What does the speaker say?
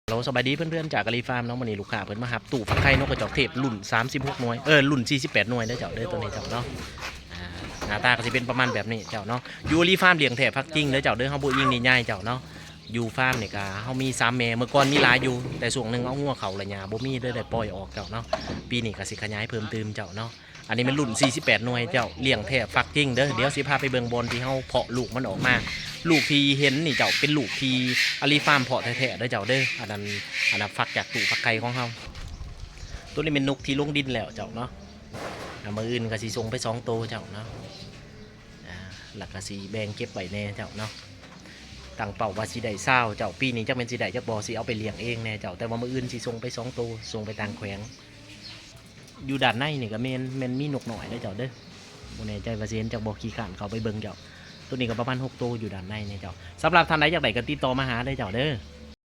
ໂລ ສະບາຍດີເພື່ອນໆ ຈາກອາລີຟາມເນາະ. ມື້ນີ້ລູກຄ້າເພິ່ນມາຮັບຕູ້ຟັກໄຂ່ນົກກະຈອກເທບລຸ້ນສາມສິບຫົກໜ່ວຍ ເອີ ລຸ້ນສີ່ສິບແປດໜ່ວຍເດີເຈົ້າເດີ ໂຕນີ້ເຈົ້າເນາະ. ອ່າ ໜ້າຕາກໍຊິເປັນປະມານແບບນີ້ເຈົ້າເນາະ. ຢູ່ອາລີຟາມລ້ຽງແທ້ຟັກຈິງເດີເຈົ້າເດີ ເຮົາບໍ່ອີງນິຍາຍເຈົ້າເນາະ. ຢູ່ຟາມນີ້ກະເຮົາມີສາມແມ່ ເມື່ອກ່ອນມີຫຼາຍຢູ່ ແຕ່ຊ່ວງໜຶ່ງເອົາງົວເຂົ້າລະຫຍ້າບໍ່ມີ ເລີຍໄດ້ປ່ອຍອອກເຈົ້າເນາະ. ປີນີ້ກະຊິຂະຫຍາຍເພີ່ມຕື່ມເຈົ້າເນາະ. ອັນນີ້ແມ່ນລຸ້ນສີ່ສິບແປດໜ່ວຍເຈົ້າ ລ້ຽງແທ້ຟັກຈິງເດີ. ດຽວຊິພາໄປເບິ່ງບ່ອນທີ່ເຮົາເພາະລູກມັນອອກມາ. ລູກທີ່ເຫັນນີ້ເຈົ້າ ເປັນລູກທີ່ອາລີຟາມເພາະແທ້ໆເດີເຈົ້າເດີ. ອັນນັ້ນ ອັນນັ້ນຟັກຈາກຕູ້ຟັກໄຂ່ຂອງເຮົາ. ໂຕນີ້ແມ່ນນົກທີ່ລົງດິນແລ້ວເຈົ້າເນາະ. ອ່າ ມື້ອື່ນກໍຊິສົ່ງໄປສອງໂຕເຈົ້າເນາະ. ອ່າ ແລ້ວກໍຊິແບ່ງເກັບໄວ້ແດ່ເຈົ້າເນາະ. ຕັ້ງເປົ້າວ່າຊິໄດ້ຊາວເຈົ້າ ປີນີ້ຈັກແມ່ນຊິໄດ້ຈັກບໍ່ ຊິເອົາໄປລ້ຽງເອງແດ່ເຈົ້າ. ແຕ່ວ່າມື້ອື່ນຊິສົ່ງໄປສອງໂຕ ສົ່ງໄປຕ່າງແຂວງ. ຢູ່ດ້ານໃນນີ້ກໍແມ່ນ ແມ່ນມີນົກນ້ອຍເດີເຈົ້າເດີ. ບໍ່ແນ່ໃຈວ່າຊິເຫັນຈັກບໍ່ ຂີ້ຄ້ານເຂົ້າໄປເບິ່ງເຈົ້າ. ໂຕນີ້ກໍປະມານຫົກໂຕຢູ່ດ້ານໃນນີ້ເຈົ້າ. ສຳລັບທ່ານໃດຢາກໄດ້ກໍຕິດຕໍ່ມາຫາເດີເຈົ້າເດີ.